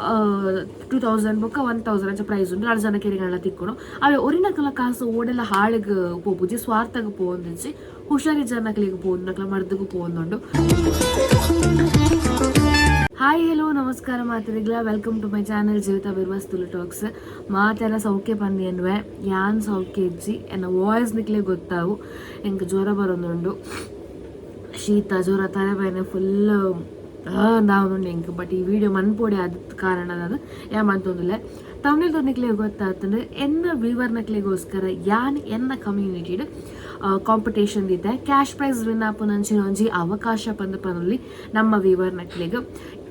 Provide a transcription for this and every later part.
2000 ಬೊಕ್ಕ 1000 ಅಂಚ ಪ್ರೈಸ್ ಉಂಡು. ರಡ್ಡ್ ಜನ ಕೆರಿಗಣ್ಣ ತಿಕ್ಕುನು. ಅವೆ ಒರಿನಕಲ ಕಾಸು ಓಡೆಲ್ಲ ಹಾಳಿಗ್ ಪೋಪುಜಿ, ಸ್ವಾರ್ಥಗ್ ಪೋವೊಂದಿಜ್ಜಿ. ಹುಷಾರಿ ಜನಕ್ಲೆಗ್ ಪೋವೊಂದು, ನಕಲ ಮರ್ದಗ್ ಪೋವೊಂದುಂಡು. ಹಾಯ್, ಹಲೋ, ನಮಸ್ಕಾರ ಮಾತೆರೆಗ್ಲ. Welcome to my channel Jeevitha Birwas Tulu tax. ಮಾತೆಲ್ಲ ಸೌಖ್ಯ ಪಂದ್ ಎನ್ನುವೆ. ಯಾನ್ ಸೌಖ್ಯ ಇಜ್ಜಿ. ಎನ್ನ ವಾಯ್ಸ್ ನಿಕ್ಲೆ ಗೊತ್ತಾವು. ಎಂಕ್ ಜ್ವರ ಬರೋದುಂಡು, ಶೀತ, ಜ್ವರ, ತಲೆ ಫುಲ್ ದಾವೊಂದುಂಡು ಎಂಕ್. ಬಟ್ ಈ ವಿಡಿಯೋ ಮನ್ಪೊಡೆ ಆದ ಕಾರಣ ಅದು ಯಾ ಮಂತೊಂದುಲ್ಲೆ. ತಮಿಳ್ ನಿಕ್ಲೆ ಗೊತ್ತಾತಂಡು. ಎನ್ನ ವೀವರ್ ನಕ್ಲೆಗೋಸ್ಕರ ಯಾನ್ ಎನ್ನ ಕಮ್ಯುನಿಟಿಡ್ ಕಾಂಪಿಟೇಷನ್ ದಿದ್ದೆ. Cash prize win ಆಪುನಂಚಿನ ಒಂಜಿ ಅವಕಾಶ ಪಂದ್ ಪನೊಲಿ ನಮ್ಮ ವೀವರ್ ನಕ್ಲೆಗ್.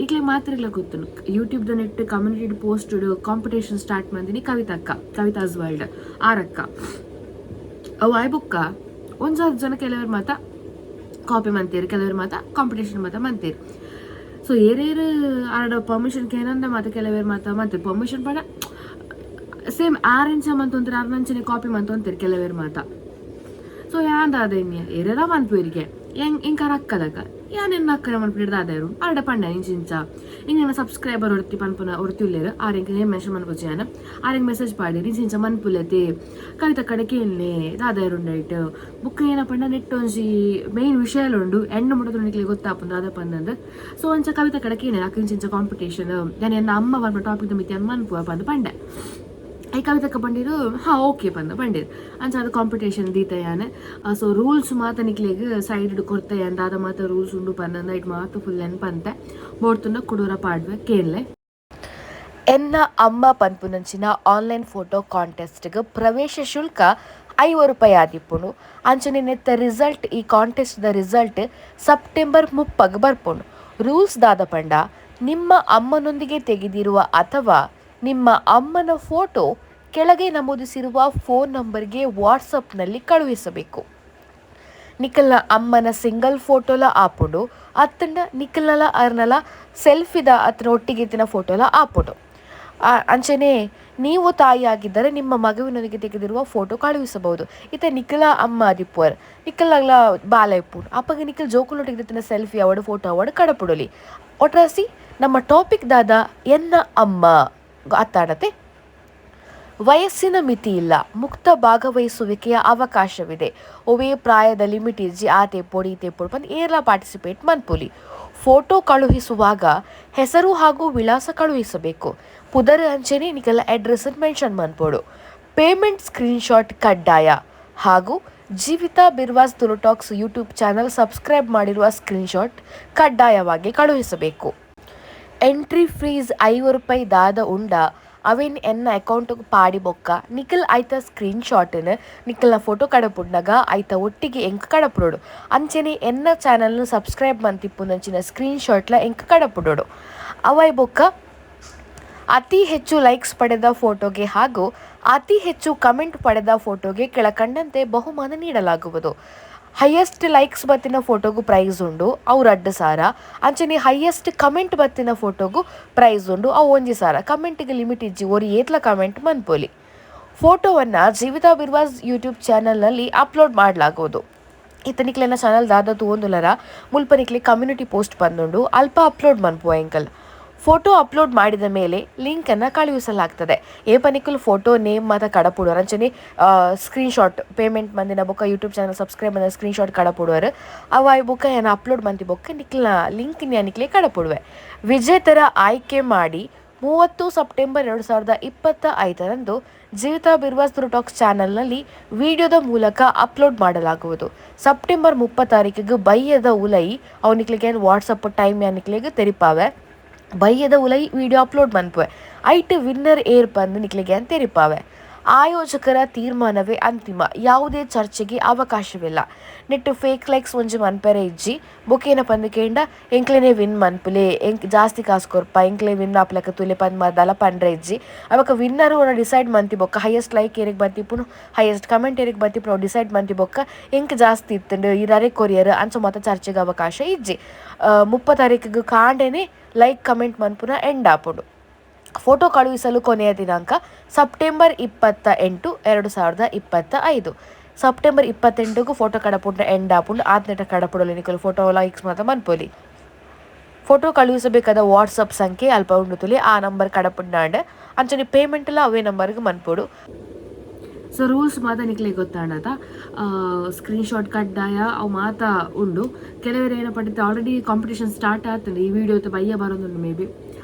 ಇಕ್ಲೆ ಮಾತ್ರ ಗೊತ್ತುಂಡು, ಯೂಟ್ಯೂಬ್ ದ net community post competition start ಮಂದಿನಿ ಕವಿತಕ್ಕ, ಕವಿತಾಸ್ ವರ್ಲ್ಡ್ ಆರಕ್ಕ. ಅವು ಆಯ್ ಬೊಕ್ಕ ಒಂಜಾರು ಜನ ಕೆಲವರು ಮಾತ ಕಾಪಿ ಮಂತೇರು, ಕೆಲವರು ಮಾತ ಕಾಂಪಿಟೇಷನ್ ಮಾತ ಮಂತೇರು. ಸೊ ಏರೇರು ಆಡ ಪರ್ಮಿಷನ್ ಕೇನಂದ ಮಾತ ಕೆಲವರು ಮಾತ ಮಂತೇರು. ಪರ್ಮಿಷನ್ ಪಡ ಸೇಮ್ ಆರೆಂಚ ಮಂತೊಂತಾರೆ, ಆರ್ನಂಚನೆ ಕಾಪಿ ಮಂತೊಂತಾರೆ ಕೆಲವರು ಮಾತ. ಸೊ ಯಾನ್ ದಾದ ಎನ್ನಿಯ, ಏರೆರ ಮನ್ಪುವರಿಗೆ ಎಂಗ್ ಎಂಕ ಅಕ್ಕದಕ್ಕ ಯಾನ್ ಎನ್ನ ಅಕ್ಕನ ಮನ್ಪಿಡ್ದ ದಾದಾರು ಆಡ ಪಂಡ, ಇಂಚಿಂಚ ಇಂಗನ ಸಬ್ಸ್ಕ್ರೈಬರ್ ಒರ್ತಿ ಪನ್ಪುನ ಒರ್ತಿ ಉಲ್ಲೇರು. ಆರೆಂಕ್ ನೇಮ್ ಮೆನ್ಷನ್ ಮನ್ಪುಜಿ ಯಾನ್. ಆರೆಂಗ್ ಮೆಸೇಜ್ ಪಾಡಿರಿ, ಇಂಚಿಂಚ ಮನ್ಪುಲೆತೆ, ಕವಿತ ಕಡೆ ಕೇನ್ಲೆ, ದಾದಾರುಂಡೈಟ್ ಬುಕ್. ಏನ ಪಂಡ ನೆಟ್ ಒಂಜಿ ಮೇನ್ ವಿಷಯ ಉಂಡು, ಎಣ್ಣೆ ಮುಟ್ಟದ ನಿಕ್ಲೆ ಗೊತ್ತಾಪುಂಡು ದಾದ ಪಂದಂದು. ಸೊ ಅಂಚ ಕವಿತ ಕಡೆ ಕೇನೆ, ಅಕ್ಕ ಇಂಚಿಂಚ ಕಾಂಪಿಟೇಷನ್ ಯಾನ್ ಎನ್ನ ಅಮ್ಮ ಪನ್ಪುನ ಟಾಪಿಕ್ ಮಿತಿ ಅನ್ ಮನ್ಪುವ ಪಂದ್ ಪಂಡೆ. I ಕವಿತಕ್ಕ ಪಂಡಿರು, ಹಾ ಓಕೆ ಪಂದ ಪಂಡಿರು. ಅಂಚ ಅದು ಕಾಂಪಿಟೇಷನ್ ದೀತ ಯಾನ್. ಸೊ ರೂಲ್ಸ್ ಮಾತ ನಿಕ್ಲೆಗ್ ಸೈಡ್ ಕೊರ್ತೆ ಯಾನ್, ದಾದ ಮಾತ ರೂಲ್ಸ್ ಉಂಡು ಪಂದಂದ it ಮಾತ ಫುಲ್ ಪಂತೆ. ಬೋಡ್ತುಂಡ ಕುಡೂರ ಪಾಡ್ವೆ, ಕೇನ್ಲೆ. ಎನ್ನ ಅಮ್ಮ ಪನ್ಪುನಂಚಿನ ಆನ್ಲೈನ್ ಫೋಟೋ ಕಾಂಟೆಸ್ಟ್ಗೆ ಪ್ರವೇಶ ಶುಲ್ಕ 50 ರೂಪಾಯಿ ಆದಿಪ್ಪುಂಡು. ಅಂಚನೆ ನೆತ್ತ ರಿಸಲ್ಟ್, ಈ contest the result September 30ಗ್ ಬರ್ಪುಂಡು. ರೂಲ್ಸ್ ದಾದ ಪಂಡ, ನಿಮ್ಮ ಅಮ್ಮನೊಂದಿಗೆ ತೆಗೆದಿರುವ ಅಥವಾ ನಿಮ್ಮ ಅಮ್ಮನ ಫೋಟೋ ಕೆಳಗೆ ನಮೂದಿಸಿರುವ ಫೋನ್ ನಂಬರ್ಗೆ ವಾಟ್ಸಪ್ನಲ್ಲಿ ಕಳುಹಿಸಬೇಕು. ನಿಕಲ್ನ ಅಮ್ಮನ ಸಿಂಗಲ್ ಫೋಟೋಲ ಆಪುಂಡು, ಅತ್ತಂಡ ನಿಕಲ್ನಲ ಅರ್ನಲ ಸೆಲ್ಫಿದ ಅತ್ತನ ಒಟ್ಟಿಗೆ ಇತ್ತಿನ ಫೋಟೋಲ ಆಪುಂಡು. ಅಂಚನೆ ನೀವು ತಾಯಿಯಾಗಿದ್ದರೆ ನಿಮ್ಮ ಮಗುವಿನೊಂದಿಗೆ ತೆಗೆದಿರುವ ಫೋಟೋ ಕಳುಹಿಸಬಹುದು. ಇತ್ತೆ ನಿಖಲ ಅಮ್ಮ ಆದಿಪ್ಪುವರ್, ನಿಕಲ್ನಗ್ಲ ಬಾಲ ಇಪ್ಪುಂಡು. ಅಪಗ ನಿಕಲ್ ಜೋಕುಲೊಟ್ಟಿಗೆ ತೆತ್ತಿನ ಸೆಲ್ಫಿ ಅವಡು, ಫೋಟೋ ಅವಡು ಕಡಪುಡೊಲಿ. ಒಟ್ರಾಸಿ ನಮ್ಮ ಟಾಪಿಕ್ ದಾದ? ಎನ್ನ ಅಮ್ಮ ಅತ್ತಾಡತೆ. ವಯಸ್ಸಿನ ಮಿತಿ ಇಲ್ಲ, ಮುಕ್ತ ಭಾಗವಹಿಸುವಿಕೆಯ ಅವಕಾಶವಿದೆ. ಒವೇ ಪ್ರಾಯದ ಲಿಮಿಟ್ ಇಜ್ಜಿ. ಆತೆ ಪೊಡಿ ಈತೆ ಪೊಡಿ ಬಂದು ಏರ್ಲ ಪಾರ್ಟಿಸಿಪೇಟ್ ಮನ್ಪೊಲಿ. ಫೋಟೋ ಕಳುಹಿಸುವಾಗ ಹೆಸರು ಹಾಗೂ ವಿಳಾಸ ಕಳುಹಿಸಬೇಕು. ಪುದರ್ ಅಂಚನೆ ನಿಕಲ ಅಡ್ರೆಸ್ ಮೆನ್ಷನ್ ಮನ್ಪೊಡು. ಪೇಮೆಂಟ್ ಸ್ಕ್ರೀನ್ಶಾಟ್ ಕಡ್ಡಾಯ ಹಾಗೂ Jeevitha Birvas Tulu tax YouTube channel subscribe ಮಾಡಿರುವ ಸ್ಕ್ರೀನ್ಶಾಟ್ ಕಡ್ಡಾಯವಾಗಿ ಕಳುಹಿಸಬೇಕು. ಎಂಟ್ರಿ ಫೀಸ್ 50 ರೂಪಾಯಿ ದಾದ ಉಂಡ ಅವೇನ್ ಎನ್ನ ಅಕೌಂಟ್ಗೆ ಪಾಡಿ ಬೊಕ್ಕ ನಿಖಲ್ ಐತ ಸ್ಕ್ರೀನ್ ಶಾಟ್ನ ನಿಖಲ್ನ ಫೋಟೋ ಕಡಪುಡ್ನಗ ಐತ ಒಟ್ಟಿಗೆ ಎಂಕ್ ಕಡಪುಡೋಡು. ಅಂಚನೆ ಎನ್ನ ಚಾನಲ್ನ ಸಬ್ಸ್ಕ್ರೈಬ್ ಮಂತಿಪ್ಪುನಂಚಿನ ಸ್ಕ್ರೀನ್ ಶಾಟ್ಲ ಎಂಕ್ ಕಡಪುಡೋಡು. ಅವೈ ಬೊಕ್ಕ ಅತಿ ಹೆಚ್ಚು ಲೈಕ್ಸ್ ಪಡೆದ ಫೋಟೋಗೆ ಹಾಗೂ ಅತಿ ಹೆಚ್ಚು ಕಮೆಂಟ್ ಪಡೆದ ಫೋಟೋಗೆ ಕೆಳಕಂಡಂತೆ ಬಹುಮಾನ ನೀಡಲಾಗುವುದು. ಹೈಯೆಸ್ಟ್ ಲೈಕ್ಸ್ ಬತ್ತಿನ ಫೋಟೋಗೂ ಪ್ರೈಸ್ ಉಂಡು, ಅವು 2000. ಅಂಚನೆ ಹೈಯೆಸ್ಟ್ ಕಮೆಂಟ್ ಬತ್ತಿನ ಫೋಟೋಗೂ ಪ್ರೈಸ್ ಉಂಡು, ಅವು 1000. ಕಮೆಂಟ್ಗೆ ಲಿಮಿಟ್ ಇಜ್ಜಿ, ಒರಿ ಏತ್ಲ ಕಮೆಂಟ್ ಮನ್ಪೊಲಿ. ಫೋಟೋವನ್ನು ಜೀವಿತಾ ಬಿರ್ವಾಸ್ ಯೂಟ್ಯೂಬ್ ಚಾನಲ್ನಲ್ಲಿ ಅಪ್ಲೋಡ್ ಮಾಡಲಾಗುವುದು. ಇತ್ತ ನಿಕ್ಲೆನ ಚಾನಲ್ ದಾದ ತೂವೊಂದುಲ್ಲರ, ಮುಲ್ಪ ನಿಕ್ಲೆ ಕಮ್ಯುನಿಟಿ ಪೋಸ್ಟ್ ಬಂದುಂಡು, ಅಲ್ಪ ಅಪ್ಲೋಡ್ ಮನ್ಪುವ ಎಂಕಲ್. ಫೋಟೋ ಅಪ್ಲೋಡ್ ಮಾಡಿದ ಮೇಲೆ ಲಿಂಕನ್ನು ಕಳುಹಿಸಲಾಗ್ತದೆ. ಏಪ ನಿಕುಲ್ ಫೋಟೋ ನೇಮ್ ಮಾತ ಕಡಪುಡುವರ್, ಅಂಚನೆ screen shot, payment ಮಂದಿನ ಬೊಕ್ಕ YouTube channel subscribe ಮಂದಿನ ಸ್ಕ್ರೀನ್ ಶಾಟ್ ಕಡಪುಡುವರು. ಅವ ಬೊಕ್ಕ ಏನ ಅಪ್ಲೋಡ್ ಮಂತಿ ಬೊಕ್ಕ ನಿಕ್ಲ್ನ ಲಿಂಕ್ ನಿಕ್ಲೆ ಕಡಪುಡುವೆ. ವಿಜೇತರ ಆಯ್ಕೆ ಮಾಡಿ 30 ಸೆಪ್ಟೆಂಬರ್ 2025ರಂದು ಜೀವಿತಾ ಬಿರ್ವಾಸ್ ತುಳು ಟಾಕ್ಸ್ ಚಾನಲ್ನಲ್ಲಿ ವಿಡಿಯೋದ ಮೂಲಕ ಅಪ್ಲೋಡ್ ಮಾಡಲಾಗುವುದು. ಸೆಪ್ಟೆಂಬರ್ 30 ತಾರೀಕಿಗೆ ಬಯ್ಯದ ಉಲೈ ಅವು ನಿಕ್ಲಿಗೆ ವಾಟ್ಸಪ್ ಟೈಮ್ ನಿಕ್ಲೆಗ್ ತೆರಿಪಾವೆ. ಬಯ್ಯದ ಉಲೈ ವಿಡಿಯೋ ಅಪ್ಲೋಡ್ ಮನ್ಪುವೆ. ಐಟ್ ವಿನ್ನರ್ ಏರ್ ಪಂದ್ ನಿಕ್ಲೆಗೆ ಅಂತ ತೆರಿಪಾವೆ. ಆಯೋಜಕರ ತೀರ್ಮಾನವೇ ಅಂತಿಮ, ಯಾವುದೇ ಚರ್ಚೆಗೆ ಅವಕಾಶವಿಲ್ಲ. ನೆಟ್ ಫೇಕ್ ಲೈಕ್ಸ್ ಒಂಜಿ ಮನ್ಪೆರೆ ಇಜ್ಜಿ. ಬೊಕೇನ ಪಂದ್ ಕೇಂಡ, ಎಂಕ್ಲೆನೆ ವಿನ್ ಮನ್ಪುಲೆ, ಎಂಕ್ ಜಾಸ್ತಿ ಕಾಸು ಕೊರ್ಪ, ಎಂಕ್ಲೆ ವಿನ್ ಆಪ್ಲಕ ತುಲೆ ಪಂದ್ ಮದಲ ಪಂಡ್ರೆ ಇಜ್ಜಿ. ಅವಾಗ ವಿನ್ನರ್ ಒರ ಡಿಸೈಡ್ ಮಂತಿ ಬೊಕ್ಕ, ಹೈಯೆಸ್ಟ್ ಲೈಕ್ ಏರಿಗೆ ಬಂತಿಪ್ಪುನು, ಹೈಯೆಸ್ಟ್ ಕಮೆಂಟ್ ಏರಿಗೆ ಬಂತಿಪ್ಪುನು ಡಿಸೈಡ್ ಮಂತಿ ಬೊಕ್ಕ, ಎಂಕ್ ಜಾಸ್ತಿ ಇತ್ತುಂಡು, ಇರರೆ ಕೊರಿಯರ್ ಅಂಚ ಮಾತ ಚರ್ಚೆಗೆ ಅವಕಾಶ ಇಜ್ಜಿ. 30 ತಾರೀಕಿಗೆ ಕಾಂಡೆನೆ ಲೈಕ್ ಕಮೆಂಟ್ ಮನ್ಪುನ ಎಂಡ್ ಆಪುಂಡು. ಫೋಟೋ ಕಳುಹಿಸಲು ಕೊನೆಯ ದಿನಾಂಕ ಸೆಪ್ಟೆಂಬರ್ 28, 2025. ಸೆಪ್ಟೆಂಬರ್ 28ಗೂ ಫೋಟೋ ಕಡಪುಂಡ ಎಂಡ್ ಆಪುಂಡು. ಆತ್ನೆಟ ಕಡಪುಡಲಿ ನಿಕುಲು ಫೋಟೋ ಲೈಕ್ಸ್ ಮಾತ ಮನ್ಪೊಲಿ. ಫೋಟೋ ಕಳುಹಿಸಬೇಕಾದ ವಾಟ್ಸಪ್ ಸಂಖ್ಯೆ ಅಲ್ಪ ಉಂಡು, ಆ ನಂಬರ್ ಕಡಪುಂಡಾಂಡ್ ಅಂಚನೆ ಪೇಮೆಂಟ್ ಲ ಅವೇ ನಂಬರ್ಗೆ ಮನ್ಪೊಡು. ಸೊ ರೂಲ್ಸ್ ಮಾತ ನಿಕ್ಲೆ ಗೊತ್ತಾಂಡತ. ಸ್ಕ್ರೀನ್ ಶಾಟ್ ಕಡ್ಡಾಯ, ಅವು ಮಾತ ಉಂಡು. ಕೆಲವರು ಏನಪಟ್ಟಿತ್ತು, ಆಲ್ರೆಡಿ ಕಾಂಪಿಟೇಷನ್ ಸ್ಟಾರ್ಟ್ ಆಗ್ತದೆ. ಈ ವಿಡಿಯೋ ಬಯ್ಯ ಬರೋದುಂಡು ಮೇ ಬಿ.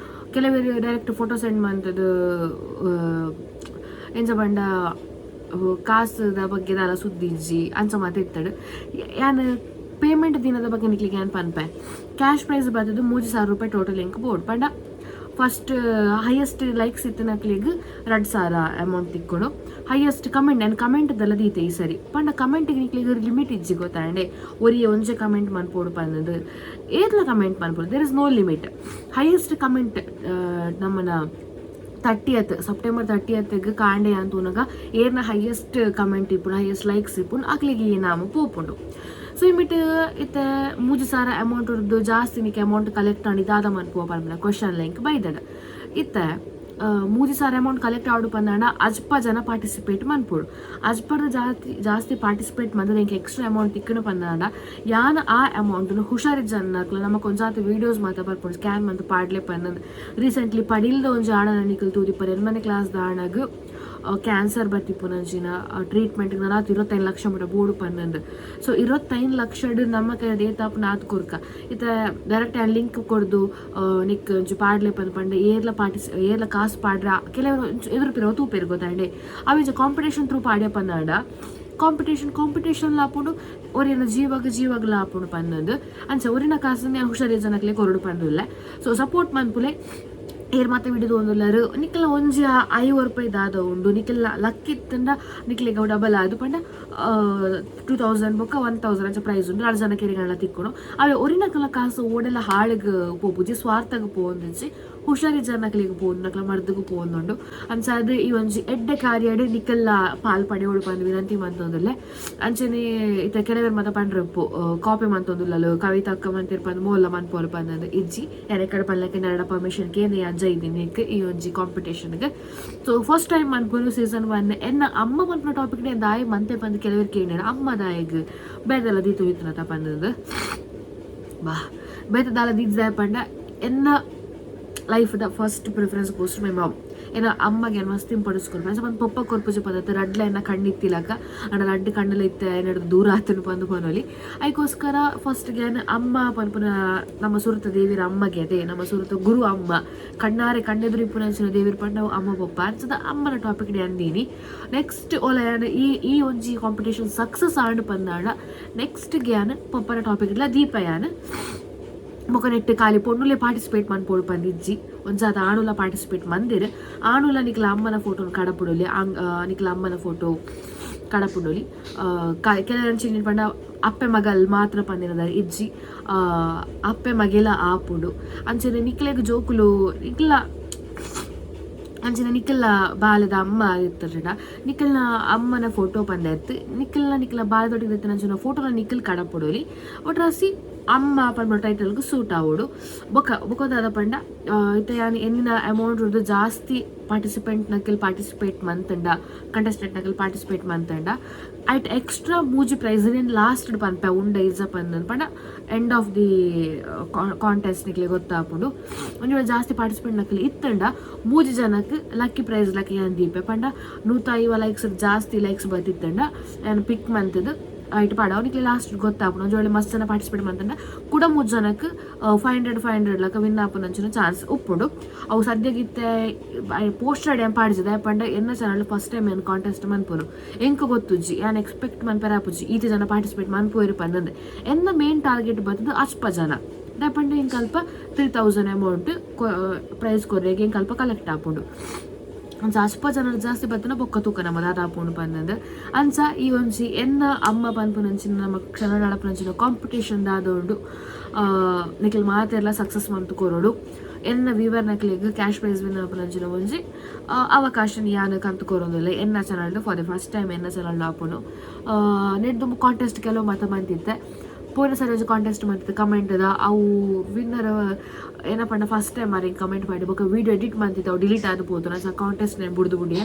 ಕೆಲವರು ಡೈರೆಕ್ಟ್ ಫೋಟೋ ಸೆಂಡ್ ಮಂತದ್ದು, ಎಂಚ ಪಂಡ ಕಾಸುದ ಬಗ್ಗೆ ದಾಲ ಸುದ್ದಿ ಇಜ್ಜಿ, ಅಂಚ ಮಾತ ಇತ್ತಡು. ಯಾನ್ ಪೇಮೆಂಟ್ ದಿನದ ಬಗ್ಗೆ ನಿಕ್ಲಿಗೆ ಯಾನ್ ಪನ್ಪೆ. ಕ್ಯಾಶ್ ಪ್ರೈಸ್ ಬತ್ತದು 3000 ರೂಪಾಯಿ ಟೋಟಲ್ ಎಂಕ್ ಬೋಡ್. ಪಂಡ ಫಸ್ಟ್ ಹೈಯೆಸ್ಟ್ ಲೈಕ್ಸ್ ಇತ್ತಿನಕ್ಲೆಗ್ 2000 ಅಮೌಂಟ್ ತಿಕ್ಕೊಡು. ಹೈಯೆಸ್ಟ್ ಕಮೆಂಟ್, ನಾನು ಕಮೆಂಟ್ ದಲ್ಲ ದೀತೆ ಈ ಸರಿ. ಪಂಡ ಕಮೆಂಟ್ಗೆ ನಿಕ್ಲೆಗ್ ಲಿಮಿಟ್ ಇಜ್ಜಿ, ಗೊತ್ತಾಂಡೆ? ಒರಿಯೆ ಒಂಜೆ ಕಮೆಂಟ್ ಮನ್ಪೊಡು ಪಂದದು, ಏತ್ಲ ಕಮೆಂಟ್ ಮನ್ಪೊಡು, there is no limit. Highest comment ನಮ್ಮನ 30th, September 30ಗೆ ಕಾಂಡೆ ಅಂತ ಏರ್ನ ಹೈಯೆಸ್ಟ್ ಕಮೆಂಟ್ ಇಪ್ಪುಂಡು, ಹೈಯೆಸ್ಟ್ ಲೈಕ್ಸ್ ಇಪ್ಪುಂಡು, ಅಕ್ಲೆಗೆ ಈ ನಾಮ ಪೋಪುಂಡು. ಸೊ ಇಮಿಟ್ ಇತ್ತೆ 3000 ಅಮೌಂಟ್ ಉರ್ದು ಜಾಸ್ತಿ ನಿಕ್ಕೆ ಅಮೌಂಟ್ ಕಲೆಕ್ಟ್ ಆಂಡ್ ದಾದ ಮನ್ಪುವ ಪನ್ಪಿನ ಕ್ವಶನ್ ಲೈಕ್ ಬೈದಡ. ಇತ್ತೆ 3000 ಅಮೌಂಟ್ ಕಲೆಕ್ಟ್ ಆವಡು ಪಂದಾಂಡ ಅಜ್ಪ ಜನ ಪಾರ್ಟಿಸಿಪೇಟ್ ಮನ್ಪೊಡು. ಅಜ್ಪರ್ದ ಜಾಸ್ತಿ ಜಾಸ್ತಿ ಪಾರ್ಟಿಸಿಪೇಟ್ ಮಂದ್ರೆ ಎಂಕ್ ಎಕ್ಸ್ಟ್ರಾ ಅಮೌಂಟ್ ತಿಕ್ಕಣ ಪಂದಾಂಡ ಯಾನ್ ಆ ಅಮೌಂಟ್ ಹುಷಾರಿ ಜನಕ್ಲು ನಮಕ್ ಒಂಜಾತ ವೀಡಿಯೋಸ್ ಮಾತ ಬರ್ಪುಂಡು, ಸ್ಕ್ಯಾನ್ ಮಂತ್ ಪಾಡ್ಲೆ ಪನ್ನಂದ್. ರೀಸೆಂಟ್ಲಿ ಪಡಿಲ್ದ ಒಂಜಿ ಆಣನ ನಿಕಲ್ ತೂದಿಪ್ಪರ್. 8ನೇ ಕ್ಲಾಸ್ ದ ಆಣಗ್ ಕ್ಯಾನ್ಸರ್ ಬತ್ತಿಪ್ಪುನಂಚಿನ ಟ್ರೀಟ್ಮೆಂಟ್ ನನಾತ್ 25 ಲಕ್ಷ ಮುಟ ಬೋಡು ಪನ್ನಂದ್. ಸೊ 25 ಲಕ್ಷಡ್ ನಮ್ಮ ಕೈಡ್ ಏತಾಪುನ ಆತ್ ಕೊರ್ಕ. ಇತ್ತೆ ಡೈರೆಕ್ಟ್ ಲಿಂಕ್ ಕೊರ್ದು ನಿಕ್ ಒಂಜಿ ಪಾಡ್ಲೆ ಪಂದ್ ಪಂಡ ಏರ್ಲ ಏರ್ಲ ಕಾಸು ಪಾಡ್ರ ಕೆಲವರು ಎದುರು ಪಿರವು ತೂಪೆರ್, ಗೊತ್ತಾಂಡೆ? ಅವಿಂಚ ಕಾಂಪಿಟೇಷನ್ ಥ್ರೂ ಪಾಡ್ಯ ಪಂದಾಂಡ ಕಾಂಪಿಟೇಷನ್ ಕಾಂಪಿಟೇಷನ್ ಲಾಪುಂಡು, ಒರಿನ ಜೀವಗ್ ಜೀವಗ್ ಲಾಪುಂಡು ಪನ್ನಂದು. ಅಂಚ ಒರಿನ ಕಾಸನ್ನೇ ಹುಷಾರಿ ಜನಕ್ಲೆ ಕೊರಡು ಪಂದುಲ್ಲೆ. ಸೊ ಸಪೋರ್ಟ್ ಮನ್ಪುಲೆ. ಏರ್ ಮಾತ ವಿಡಿಯೋ ಒಂದುಲ್ಲರು, ನಿಕ್ಲ ಒಂಜಿ 50 ರೂಪಾಯಿ ದಾದ ಉಂಡು. ನಿಕ್ಲ ಲಕ್ ಇತ್ತಂಡ ನಿಕ್ಲೆಗ್ ಅವು ಡಬಲ್ ಆದು. ಪಂಡ 2000 ಬೊಕ್ಕ 1000 ಅಂಚ ಪ್ರೈಸ್ ಉಂಡು. ರಡ್ಡ್ ಜನ ಕೆರಿಗಣ್ಣ ತಿಕ್ಕುನು. ಅವೆ ಒರಿನಕಲ ಕಾಸು ಓಡೆಲ್ಲ ಹಾಳಿಗ್ ಪೋಪುಜಿ, ಸ್ವಾರ್ಥಗ್ ಪೋವೊಂದಿಜ್ಜಿ. ಹುಷಾರಿ ಜನಕ್ಲೆಗ್ ಪೋವೊಂದು, ನಕ್ಲ ಮರ್ದಗ್ ಪೋವೊಂದುಂಡು. ಅಂಚಾದ್ ಈ ಒಂಜಿ ಎಡ್ಡೆ ಕಾರ್ಯಡ್ ನಿಕಲ್ಲ ಪಾಲ್ ಪಡೆಯೋಡು ಪಂದ್ ವಿನಂತಿ ಮಂತೊಂದುಲ್ಲೆ. ಅಂಚನೆ ಇತ್ತೆ ಕೆಲವೆರ್ ಮಾತ ಪಂಡ್ರಪ್ಪು, ಕಾಪಿ ಮಂತೊಂದುಲ್ಲಲು ಕವಿತಕ್ಕ ಮಂತಿರ್ ಪಂದ್ ಮೋಲ್ಲ ಮನ್ಪೋಲು ಪಂದ್. ಇಜ್ಜಿ, ಯಾನ್ ಕಡೆ ಪನ್ಲಕ್ಕೆ ನರಡ ಪರ್ಮಿಷನ್ ಕೇಂದ್ರ ಅಜ್ಜ ಇದ್ದೀನಿ ಈ ಒಂಜಿ ಕಾಂಪಿಟೇಷನ್ಗೆ. ಸೊ ಫಸ್ಟ್ ಟೈಮ್ ಮನ್ಪುನು ಸೀಸನ್ 1. ಎನ್ನ ಅಮ್ಮ ಮನ್ಪುನ ಟಾಪಿಕ್ ದಾಯಿ ಮಂತೆ ಪಂದ್ ಕೆಲವೆರ್ ಕೇಂದ್ರ. ಅಮ್ಮ ದಾಯಗ್ ಬೇದೆಲ್ಲ ದೀತು ಇತ್ತನತ ಪಂದದು. ಬಾ ಬೇತೆ ದಾಲ ದೀದ್ ಪಂಡ ಎನ್ನ life the first preference goes to my mom. ಏನ ಅಮ್ಮಗೆ ಮಸ್ತ್ ಇಂಪಾರ್ಟೆನ್ಸ್ ಕೊರ್ಪೆ. ಒಂದು ಪೊಪ್ಪ ಕೊರ್ಪುಜಿ ಪದತ್ತ ರಡ್ಲ ಎನ್ನ ಕಣ್ಣಿತ್ತಿಲಕ ಅಂಡ ರಡ್ಡ್ ಕಣ್ಣೆಲ್ಲ ಇತ್ತೆ ಏನಾದ್ರು ದೂರ ಆತನು ಪಂದು ಪನೊಲಿ. ಐಕೋಸ್ಕರ ಫಸ್ಟ್ಗೆ ಅಮ್ಮ ಪನ್ಪುನ ನಮ್ಮ ಸುರುತ ದೇವಿರ ಅಮ್ಮಗೆ, ಅದೇ ನಮ್ಮ ಸುರುತ ಗುರು ಅಮ್ಮ, ಕಣ್ಣಾರೆ ಕಣ್ಣೆದುರು ಇಪ್ಪುನಂಚಿನ ದೇವಿರ ಪಂಡ ಅಮ್ಮ ಪೊಪ್ಪ. ಅಂಚದ ಅಮ್ಮನ ಟಾಪಿಕ್ ಅಂದೀನಿ. ನೆಕ್ಸ್ಟ್ ಓಲ ಯಾನ್ ಈ ಈ ಒಂಜಿ ಕಾಂಪಿಟೇಷನ್ ಸಕ್ಸಸ್ ಆಂಡ್ ಪಂದಾಂಡ ನೆಕ್ಸ್ಟ್ ಗ್ಯಾನ್ ಪೊಪ್ಪನ ಟಾಪಿಕ್ ಇಲ್ಲ ದೀಪ ಯಾನ್. ಬೊಕ ನೆಟ್ಟ್ ಖಾಲಿ ಪೊಣ್ಣುಲೆ ಪಾರ್ಟಿಸಿಪೇಟ್ ಮನ್ಪೊಡು ಪಂದಿಜ್ಜಿ. ಒಂಜಾತ ಆಣುಲ ಪಾರ್ಟಿಸಿಪೇಟ್ ಮಂದಿರ್. ಆಣುಲ ನಿಕ್ಲ ಅಮ್ಮನ ಫೋಟೋನ್ ಕಡಪುಡೊಲಿ, ನಿಕ್ಲ ಅಮ್ಮನ ಫೋಟೋ ಕಡಪುಡೊಲಿ. ಕೆಲವಂಚಿ ಪಂಡ ಅಪ್ಪೆ ಮಗಲ್ ಮಾತ್ರ ಪಂದಿನದ ಇಜ್ಜಿ, ಅಪ್ಪೆ ಮಗೆಲ ಆಪುಂಡು. ಅಂಚನೆ ನಿಕ್ಲೆಗ್ ಜೋಕುಲು ನಿಕ್ಲ, ಅಂಚನೆ ನಿಕ್ಕಲ್ಲ ಬಾಲೆದ ಅಮ್ಮ ಇತ್ತರ್ಡ ನಿಕ್ಕಲ್ನ ಅಮ್ಮನ ಫೋಟೋ ಪಂದೆತ್ತು ನಿಕ್ಕಲ್ನ ನಿಕ್ಕಲ ಬಾಲೆದೊಟ್ಟಿಗೆ ಅಂಚಿನ ಫೋಟೋನ ನಿಕ್ಕಲ್ ಕಡಪುಡೊಲಿ. ಒಟ್ರಾಸಿ ಅಮ್ಮ ಪನ್ಪುನ ಟೈಟಲ್ಗೆ ಸೂಟ್ ಆವೊಡು. ಬೊಕ ಬೊಕ ದಾದ ಪಂಡ, ಇತ್ತೆ ಯಾನ್ ಎನ್ನಿನ ಅಮೌಂಟ್ ಉರ್ದು ಜಾಸ್ತಿ ಪಾರ್ಟಿಸಿಪೆಂಟ್ ನಕಲ್ ಪಾರ್ಟಿಸಿಪೇಟ್ ಮಂತಂಡ, ಕಂಟೆಸ್ಟೆಂಟ್ ನಕಲ್ ಪಾರ್ಟಿಸಿಪೇಟ್ ಮಂತಂಡ, ಐಟ್ ಎಕ್ಸ್ಟ್ರಾ ಮೂಜಿ ಪ್ರೈಸ್ ನೇನ್ ಲಾಸ್ಟ್ ಪನ್ಪೆ ಉಂಡ ಇಜ್ಜ ಪಂದ್ ಪಂಡ ಎಂಡ್ ಆಫ್ the contest ನಿಕ್ಲೆ ಗೊತ್ತಾಪುಂಡು. ಒಂಜಿ ವೇಳೆ ಜಾಸ್ತಿ ಪಾರ್ಟಿಸಿಪೆಂಟ್ ನಕಲ್ ಇತ್ತಂಡ ಮೂಜಿ ಜನಕ್ಕೆ ಲಕ್ಕಿ ಪ್ರೈಸ್ ಲಕ್ಕಿ ಯಾನ್ ದೀಪೆ. ಪಂಡ 150 ಲೈಕ್ಸ್ ಜಾಸ್ತಿ ಲೈಕ್ಸ್ ಬತ್ತಿತ್ತಂಡ ಯಾನ್ ಪಿಕ್ ಮಂತದ್ದು ಐಟ್ ಪಾಡ ಅವನಿಗೆ ಲಾಸ್ಟ್ ಗೊತ್ತಾಪುಂಡು. ಒಂಜಿ ವೇಳೆ ಮಸ್ತ್ ಜನ ಪಾರ್ಟಿಸಿಪೇಟ್ ಮಂತಂಡ ಕುಡ ಮೂಜಿ ಜನಕ್ಕೆ 500 500 ಲಕ್ಕ ವಿನ್ ಆಪುನಂಚಿನ ಚಾನ್ಸ್ ಉಪ್ಪುಂಡು. ಅವು ಸದ್ಯಗಿತ್ತೆ ಪೋಸ್ಟರ್ ಏನ್ ಪಾಡಿಸಿದೆ ಪಂಡ ಎನ್ನ ಚಾನಲ್ ಫಸ್ಟ್ ಟೈಮ್ ಏನು ಕಾಂಟೆಸ್ಟ್ ಮನ್ಪುನು. ಎಂಕ್ ಗೊತ್ತುಜ್ಜಿ, ಯಾನ್ ಎಕ್ಸ್ಪೆಕ್ಟ್ ಮನ್ಪೆರೆ ಆಪುಜಿ ಈತ ಜನ ಪಾರ್ಟಿಸಿಪೇಟ್ ಮನ್ಪುವೆರ್ ಪಂದಂದೆ. ಎನ್ನ ಮೇನ್ ಟಾರ್ಗೆಟ್ ಬತ್ತದು ಅಚ್ಪ ಜನ. ದಾಯೆ ಎಂಕ್ ಅಲ್ಪ 3000 ಅಮೌಂಟ್ ಪ್ರೈಸ್ ಕೊರ್ರೆಗ್ ಎಂಕ್ ಅಲ್ಪ ಕಲೆಕ್ಟ್ ಆಪುಂಡು. ಅಂಚ ಅಚ್ಪ ಜನ ಜಾಸ್ತಿ ಬತ್ತನ ಬೊಕ್ಕ ತೂಕ ನಮ್ಮ ದಾದ ಆಪುಂಡು ಪಂದಂದು. ಅಂಚ ಈ ಒಂಜಿ ಎನ್ನ ಅಮ್ಮ ಪನ್ಪುನಂಚಿನ ನಮ್ಮ ಕ್ಷಣ ನಡಪುನಂಚಿನ ಕಾಂಪಿಟೇಷನ್ ದಾದ ಉಂಡು, ನಿಖಲ್ ಮಾತೆರ್ಲ ಸಕ್ಸಸ್ ಮಂತು ಕೊರೊಡು. ಎನ್ನ ವೀವರ್ ನಕ್ಲೆಗ್ ಕ್ಯಾಶ್ ಪ್ರೈಸ್ ವಿನ್ ಆಪುನಂಚಿನ ಒಂಜಿ ಅವಕಾಶ ಯಾನ್ ಕಂತು ಕೊರೊಂದುಲ್ಲೆ. ಎನ್ನ channel for the first time ಎನ್ನ ಚಾನಲ್ ಆಪುಂಡು. ನೆಟ್ ದುಂಬು ಕಾಂಟೆಸ್ಟ್ ಕೆಲವು ಮಾತ ಮಂತಿತ್ತೆ. ಪೋಯಿನ ಸರಿ ಒಂಜಿ ಕಾಂಟೆಸ್ಟ್ ಮಂತಿತ್ತೆ ಕಮೆಂಟ್ದ. ಅವು ವಿನ್ನರ್ ಏನಪಂಡ ಫಸ್ಟ್ ಟೈಮ್ ಮಾರಿ ಕಮೆಂಟ್ ಮಾಡಿ ಬೊಕ ವೀಡಿಯೋ ಎಡಿಟ್ ಮಂತಿತ್ತು, ಅವು ಡಿಲೀಟ್ ಆದ್ ಪೋತು. ಅಂಚ ಕಾಂಟೆಸ್ಟ್ ನೇನ್ ಬುಡ್ದು ಬುಡಿಯೆ.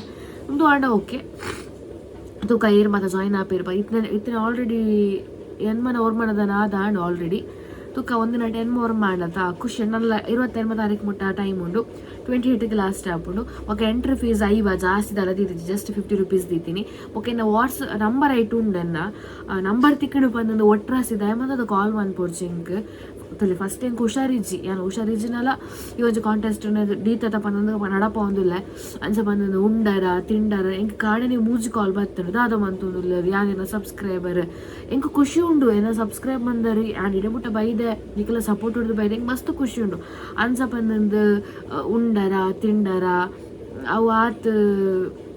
ಉಂದು ಆಂಡ ಓಕೆ, ತೂಕ ಏರ್ ಮಾತ ಜಾಯಿನ್ ಆಪೇರ್. ಇತ್ತನೆ ಇತ್ತನೆ ಆಲ್ರೆಡಿ ಎನ್ಮನ ಒರ್ಮನದ ನಾದ ಆಂಡ್ ಆಲ್ರೆಡಿ. ತುಕ್ಕ ಒಂದಿನ 10 ಮೋರ್ ಮಾಡತ ಖುಷಿ. ನಲ್ಲ 29 ತಾರೀಕು ಮುಟ್ಟ ಟೈಮ್ ಉಂಡು. 28ಗೆ ಲಾಸ್ಟ್ ಆಪುಂಡು. ಬೊಕ ಎಂಟ್ರಿ ಫೀಸ್ 50, ಜಾಸ್ತಿ ದಾಲ ದೀತಿಜಿ, ಜಸ್ಟ್ 50 ರುಪೀಸ್ ದೀತೀನಿ. ಬೊಕ ಎನ್ನ ವಾಟ್ಸ್ ನಂಬರ್ ಐಟು ಉಂಡೆನ್ನ ನಂಬರ್ ತಿಕ್ಕಡು ಬಂದು ಒಟ್ರಾಸಿ ದಯಮಂತದ ಕಾಲ್ ಮನ್ಪೊಡ್ಚಿ ಎಂಕ್. ತುಲೆ, ಫಸ್ಟ್ ಎಂಕ್ ಹುಷಾರಿಜ್ಜಿ, ಯಾನ್ ಹುಷಾರಿಜ್ಜಿನಲ ಈ ಒಂಜಿ ಕಾಂಟೆಸ್ಟ್ ದೀತದ ಪಂದಂದು ನಡಪ ಒಂದುಲ್ಲೆ. ಅಂಚ ಬಂದು ಉಂಡರ ತಿಂಡರ ಎಂಕ್ ಕಾಡನೆ ಮೂಜಿ ಕಾಲ್ ಬತ್ತುಂಡು, ದಾದ ಮಂತೊಂದುಲ್ಲ, ಯಾನೇನ ಸಬ್ಸ್ಕ್ರೈಬರ್. ಎಂಕ್ ಖುಷಿ ಉಂಡು, ಏನ ಸಬ್ಸ್ಕ್ರೈಬ್ ಮಂದರಿ, ಯಾನ್ ಇಡೆ ಮುಟ್ಟ ಬೈದೆ, ನಿಕಲ ಸಪೋರ್ಟ್ ಉಂಡು ಬೈದೆ, ಎಂಕ್ ಮಸ್ತ್ ಖುಷಿ ಉಂಡು. ಅಂಚ ಪಂದಂದು ಉಂಡರ ತಿಂಡರ ಅವು ಆತ್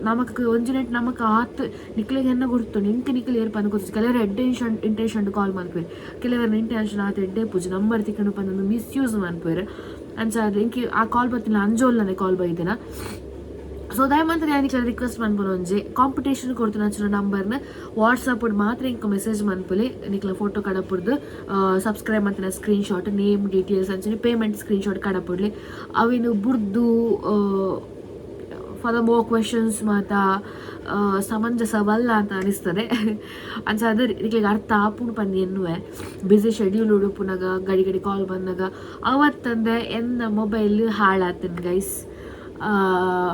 ನಮಕ್ ಒಂಜಿ ನೆಟ್ ನಮಕ್ ಆತ್ ನಿಕ್ಲೆಗ್ ಎನ್ನ ಗುರ್ತುಂಡು, ಎಂಕ್ ನಿಕಲ್ ಏರ್ ಪಂದ್ ಗೊತ್ತಿಜ್ಜಿ. ಕೆಲವರು ಎಡ್ಡೆ ಇಂಟೆನ್ಷನ್ ಕಾಲ್ ಮನ್ಪುವೆರ್, ಕೆಲವರು ಇಂಟೆನ್ಷನ್ ಆತ್ ಎಡ್ಡೆ ಪೂಜೆ ನಂಬರ್ ತಿಕ್ಕಂಡು ಪಂದ್ ಮಿಸ್ಯೂಸ್ ಮನ್ಪುವೆರ್. ಅಂಚ ಎಂಕ್ ಆ ಕಾಲ್ ಬತ್ತಿನ ಅಂಜೋಲ್ನನೆ ಕಾಲ್ ಬೈದಿನ. ಸೊ ದಯಮಂತ ಯಾನ್ ನಿಕ್ಲೆಗ್ ರಿಕ್ವೆಸ್ಟ್ ಮನ್ಪುನ ಒಂಜಿ ಕಾಂಪಿಟೇಷನ್ ಕೊಡ್ತಿನ ಅಂಚಿನ ನಂಬರ್ನ ವಾಟ್ಸಪ್ ಮಾತ್ರ ಇಂಕ ಮೆಸೇಜ್ ಮನ್ಪುಲೆ. ನಿಕ್ಲ ಫೋಟೋ ಕಡಪುಡ್ದು, ಸಬ್ಸ್ಕ್ರೈಬ್ ಮಂತಿನ ಸ್ಕ್ರೀನ್ ಶಾಟ್, ನೇಮ್ ಡೀಟೇಲ್ಸ್ ಅಂಚನೆ ಪೇಮೆಂಟ್ ಸ್ಕ್ರೀನ್ ಶಾಟ್ ಕಡಪುಡ್ಲಿ. ಅವಿನು ಬುಡ್ದು ಫಾರ್ the more questions ಮಾತ ಸಮಂಜಸವಲ್ಲ ಅಂತ ಅನಿಸ್ತದೆ. ಅಂಚ ಅದು ನಿಕ್ಲೆಗ್ ಅರ್ಥ ಆಪುಂಡು ಪಂದ್ ಎನ್ನುವೆ. ಬ್ಯುಸಿ ಶೆಡ್ಯೂಲ್ ಉಡುಪುನಗ ಗಡಿ ಗಡಿ ಕಾಲ್ ಬಂದಾಗ ಅವತ್ತಂದೆ ಎನ್ನ ಮೊಬೈಲ್ ಹಾಳಾತನ್ ಗೈಸ್.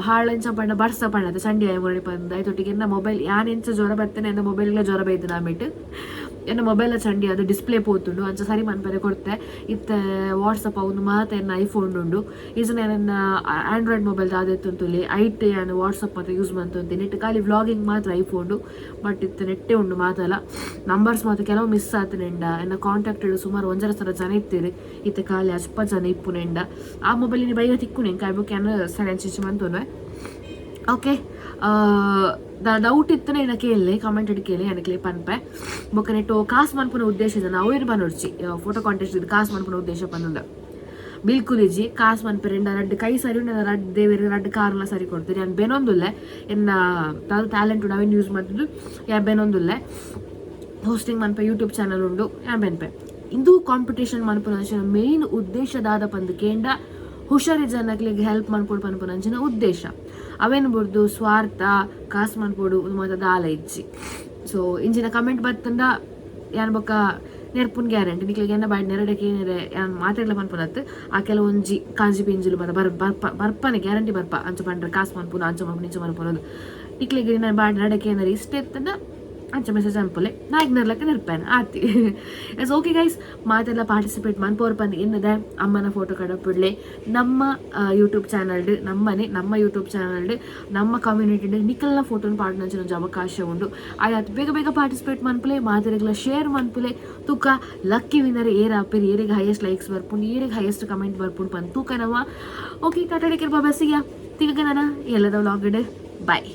ಹಾಳಂಚ ಪಂಡ ಬರ್ಸ ಪಂಡದ ಸಂಡಿ ಆಯ್ ಪಂದ ಐತೊಟ್ಟಿಗೆ ಎನ್ನ ಮೊಬೈಲ್ ಯಾನ್ ಎಂಚ ಜ್ವರ ಬರ್ತೇನೆ, ಎನ್ನ ಮೊಬೈಲ್ಗೆ ಜ್ವರ ಬೈದು ನಾಮಿಟ್. ಎನ್ನ ಮೊಬೈಲ್ ಚಂಡಿ ಅದು ಡಿಸ್ಪ್ಲೇ ಪೋತುಂಡು. ಅಂಚ ಸರಿ ಮನ್ಪರೆ ಕೊಡ್ತೆ. ಇತ್ತೆ ವಾಟ್ಸಪ್ ಅವನು ಮಾತ ಎನ್ನ ಐಫೋನ್ ಉಂಡು. ಈಜನ ನನ್ನ ಆಂಡ್ರಾಯ್ಡ್ ಮೊಬೈಲ್ ದಾದೆತ್ತುಂತುಲಿ ಐಟ್ ಯಾನ್ ವಾಟ್ಸಪ್ ಮಾತ್ರ ಯೂಸ್ ಮಂತುಂತೆ. ನೆಟ್ ಖಾಲಿ ವ್ಲಾಗಿಂಗ್ ಮಾತ್ರ ಐಫೋನ್. ಬಟ್ ಇತ್ತೆ ನೆಟ್ಟೆ ಉಂಡು ಮಾತಲ್ಲ ನಂಬರ್ಸ್ ಮಾತ್ರ ಕೆಲವು ಮಿಸ್ ಆತನೆಂಡ. ಎನ್ನ ಕಾಂಟ್ಯಾಕ್ಟ್ ಸುಮಾರು 1.5 ಸಾವಿರ ಜನ ಇತ್ತೀರಿ, ಇತ್ತೆ ಖಾಲಿ ಅಜ್ಪ ಜನ ಇಪ್ಪುನೆಂಡ. ಆ ಮೊಬೈಲಿನ ಬೈಗ ತಿಕ್ಕು ಕಾಯ್ಬೇಕು ಯಾನ್ ಸರಿ ಅಂಚಿಂಚಿ ಮಂತುನ್ವೆ. ಓಕೆ, ಡೌಟ್ ಇತ್ತನೆ ಏನ ಕೇಳಿ, ಕಮೆಂಟ್ ಕೇಳಿ, ನನಗೆ ಪನ್ಪೆ. ಬೊಕ್ಕ ನೆಟ್ಟು ಕಾಸು ಮನ್ಪುನ ಉದ್ದೇಶ ಇದೆ ನಾವು ಏನು ಪನೊಡ್ಚಿ, ಫೋಟೋ ಕಾಂಟೆಸ್ಟ್ ಇದು ಕಾಸು ಮನ್ಪುನ ಉದ್ದೇಶ ಪನ್ನಂದ ಬಿಲ್ಕುಲ್ ಇಜ್ಜಿ. ಕಾಸು ಮನ್ಪೆರೆಂಡ ರಡ್ಡ್ ಕೈ ಸರಿ ಉಂಡು, ರಡ್ಡ್ ದೇವೆರ್ ರಡ್ಡ್ ಕಾರ್ಲ ಸರಿ ಕೊಡ್ತೀರಿ. ಯಾನ್ ಬೆನೊಂದುಲ್ಲೆ. ಎನ್ನ ಟ್ಯಾಲೆಂಟ್ ಉಂಡು, ಅವೇನು ಯೂಸ್ ಮಾಡ್ತಿದ್ದು. ಯಾನ್ ಬೆನೊಂದುಲ್ಲೆ. ಹೋಸ್ಟಿಂಗ್ ಮನ್ಪೆ, ಯೂಟ್ಯೂಬ್ ಚಾನಲ್ ಉಂಡು, ಯಾನ್ ಬೆನ್ಪೆ. ಇಂದು ಕಾಂಪಿಟೇಷನ್ ಮನ್ಪುನ ಮೇನ್ ಉದ್ದೇಶ ದಾದ ಪಂದ್ ಕೇಂಡ, ಹುಷಾರಿ ಜನಕ್ಲೆಗ್ ಹೆಲ್ಪ್ ಮನ್ಪೊಡು ಪನ್ಪುನ ಅಂಚಿನ ಉದ್ದೇಶ. ಅವೇನು ಬುಡ್ದು ಸ್ವಾರ್ಥ ಕಾಸು ಮನ್ಪೊಡು ಮಾತ ದಾಲ ಇಜ್ಜಿ. ಸೊ ಇಂಚಿನ ಕಮೆಂಟ್ ಬತ್ತಂಡ ಯಾನ್ ಬೊಕ್ಕ ನೆರ್ಪುನ್ ಗ್ಯಾರಂಟಿ. ನಿಕ್ಲೆಗ್ ಎನ್ನ ಬಾಯ್ ನೆರಡಕ್ಕೆ ಏನೇರೆ ಯಾನ್ ಮಾತೆರ್ಲ ಪನ್ಪುನತ್. ಆ ಕೆಲವೊಂಜಿ ಕಾಂಜಿ ಪಿಂಜಿಲು ಮಾತ ಬರ್ ಬರ್ಪ ಬರ್ಪನೆ, ಗ್ಯಾರಂಟಿ ಬರ್ಪ. ಅಂಚ ಪಂಡ್ರೆ ಕಾಸು ಮನ್ಪುನ, ಅಂಚ ಮನ್ಪುನ, ಇಂಚ ಮನ್ಪುನದು. ನಿಕ್ಲೆಗ್ ನನ್ನ ಬಾಯ್ ನೆರಡಕ್ಕೆ ಏನಾರ ಇಷ್ಟ ಇತ್ತಂಡ ಅಂಚ ಮೆಸೇಜ್ ಅನ್ಪುಲೆ, ನಾಯಿಗ್ ನೆರ್ಲಕ್ಕೆ ನೆರ್ಪೇನೆ ಆತಿ. ಎಸ್, ಓಕೆ ಗೈಸ್, ಮಾತೆಲ್ಲ ಪಾರ್ಟಿಸಿಪೇಟ್ ಮನ್ಪೋರ್ ಪಂದ್ ಎನ್ನದೆ ಅಮ್ಮನ ಫೋಟೋ ಕಡಪಿಡ್ಲೆ. ನಮ್ಮ ಯೂಟ್ಯೂಬ್ ಚಾನಲ್ಡ್ ನಮ್ಮನೆ ನಮ್ಮ ಯೂಟ್ಯೂಬ್ ಚಾನಲ್ಡ್ ನಮ್ಮ ಕಮ್ಯುನಿಟಿ ನಿಕಲ್ನ ಫೋಟೋನ ಪಾಡ್ನಂಚಿನ ಒಂಜಿ ಅವಕಾಶ ಉಂಡು. ಆಯಾತ್ ಬೇಗ ಬೇಗ ಪಾರ್ಟಿಸಿಪೇಟ್ ಮನ್ಪುಲೆ, ಮಾತೆರೆಗ್ಲ ಶೇರ್ ಮನ್ಪುಲೆ. ತೂಕ ಲಕ್ಕಿ ವಿನ್ನರ್ ಏರ್ ಆಪೇರ್, ಏರಿಗೆ ಹೈಯೆಸ್ಟ್ ಲೈಕ್ಸ್ ಬರ್ಪುಂಡು, ಏರಿಗೆ ಹೈಯೆಸ್ಟ್ ಕಮೆಂಟ್ ಬರ್ಪುಂಡು ಪಂದ್ ತೂಕ ನವ. ಓಕೆ, ಟಾಟಾ, ಟೇಕ್ ಕೇರ್, ಬಾಬಾ, ಸಿಗ್ಯಾ ತಿಕ್ಕ ನನ್ನ ಎಲ್ಲದ ವ್ಲಾಗ್. ಬಾಯ್.